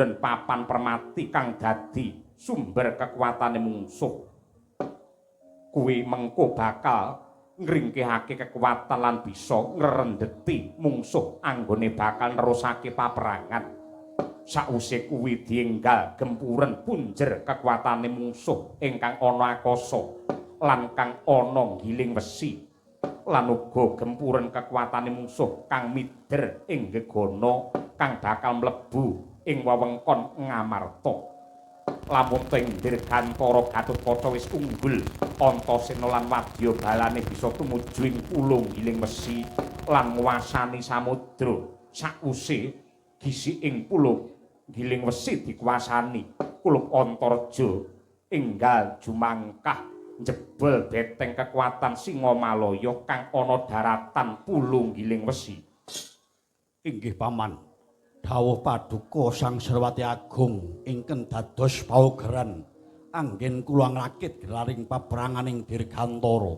gempuren papan permati kang dadi sumber kekuatane mungsuh. Kuwi mengko bakal ngringkihake kekuatan lan bisa ngrendeti mungsuh anggone bakal nerusake paperangan. Sawise kuwi dienggal gempuren punjer kekuatane mungsuh ingkang ana akasa lan kang ana giling wesi, lan uga gempuren kekuatane mungsuh kang mider ing gegana kang bakal mlebu ing wewengkon Ngamarta. Lamun ing Dirgantara Gatotkaca wis unggul, Antasena lan wadya balane bisa tumuju ing pulo Giling Wesi lan nguwasani samudra. Sakwise gisi ing pulo Giling Wesi dikuasani, kulup Antareja enggal jumangkah njebol beteng kekuatan Singamalaya kang ana daratan pulo Giling Wesi. Inggih paman, dawuh paduka Sang Sarwati Agung ingkang dados paugeran anggen kula ngrakit gelaring paperanganing Dirgantara.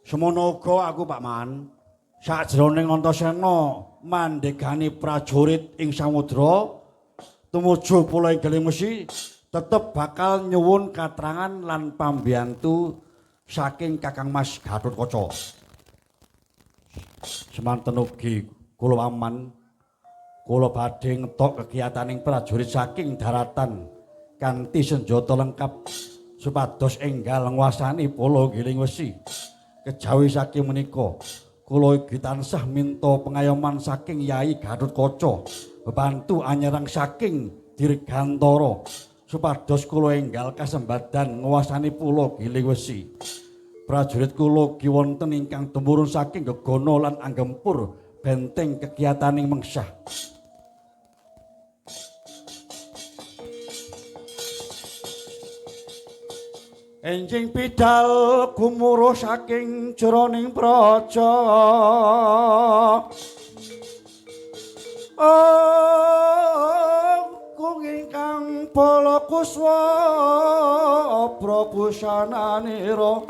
Semono uga aku Pak Man, sakjroning Antasena mandegani prajurit ing samudra tumuju pulo Giling Wesi tetep bakal nyuwun katrangan lan pambiyantu saking Kakang Mas Gatotkaca. Semanten ugi kula paman, kula badhe ngetok kegiyataning prajurit saking daratan kanthi senjata lengkap supados enggal nguasani pulo Giling Wesi. Kejawi saking menika kula ugi tansah minta pengayoman saking Yai Gatotkaca bebantu anyerang saking Dirgantara supados kula enggal kasembadan nguasani pulo Giling Wesi. Prajurit kula ugi wonten ingkang tumurun saking gegana lan anggempur benteng kekiyataning mengsah. Enjing pidal gumuruh saking jroning praja, kung ingkang bala kuswa prabusananira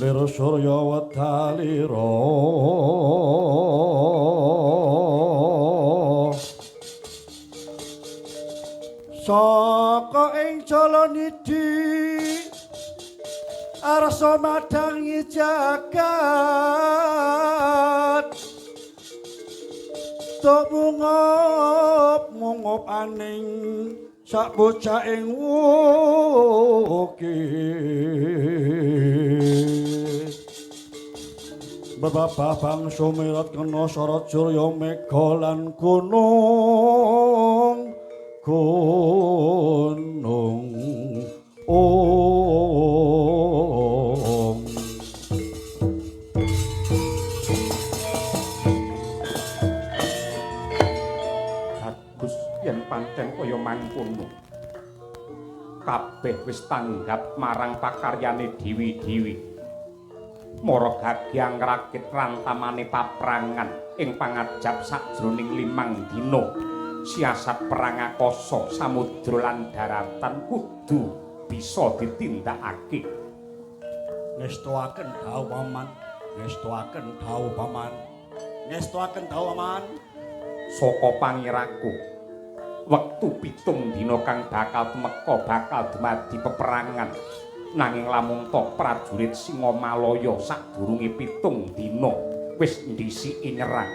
lir surya wedalira. Saka ing Jalanidhi arsa madangi jagat, tok mungop mungop aning sak bocah ing wukir. Babah bangsa mirat kena sorot surya mega lan gunung gunung ong. Bagus yen pancen kaya mangkono. Kabeh wis tanggap marang pakaryane dewi-dewi. Mara gagyang ngrakit rantamane paprangan ing pangajap sakjroning 5 dina. Siasat perang akasa, samudra lan daratan kudu bisa ditindakake. Ngestuaken dawuh paman, ngestuaken dawuh paman, ngestuaken dawuh paman. Saka pangiraku, wektu 7 dina kang bakal tumeka bakal dumadi peperangan. Nanging lamun to prajurit Singamalaya sadurunge 7 dina wis ndhisiki nyerang.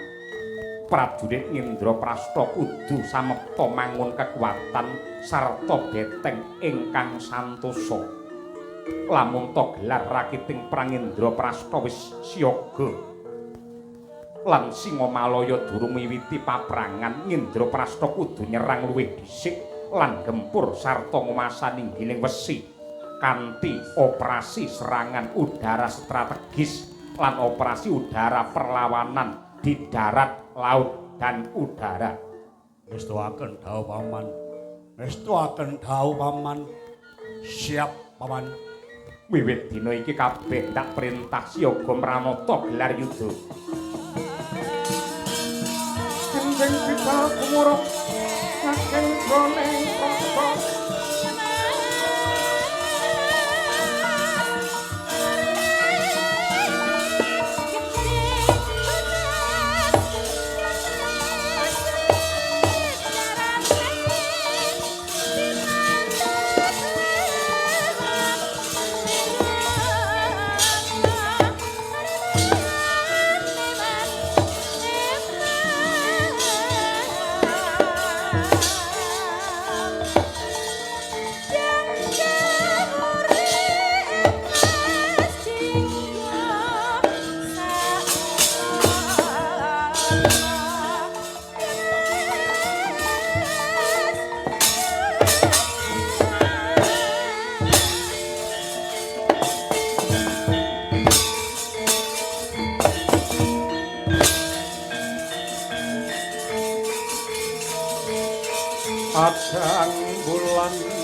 Prajurit Indraprasta kudu samekta mangun kekuatan sarta beteng ingkang santosa. Lamun to gelar rakiting perang Indraprasta wis siaga lan Singamalaya durung miwiti paprangan, Indraprasta kudu nyerang luwih dhisik lan gempur sarta ngumasani Giling Wesi kanthi operasi serangan udara strategis lan operasi udara perlawanan di darat, laut, dan udara. Ngestuaken dawuh paman, ngestuaken dawuh paman. Siap paman. Wiwit dina iki kabeh tak perintah siaga mranata gelar yuda. Kanjeng pidal gumuruh saking jroning praja. Adang bulan.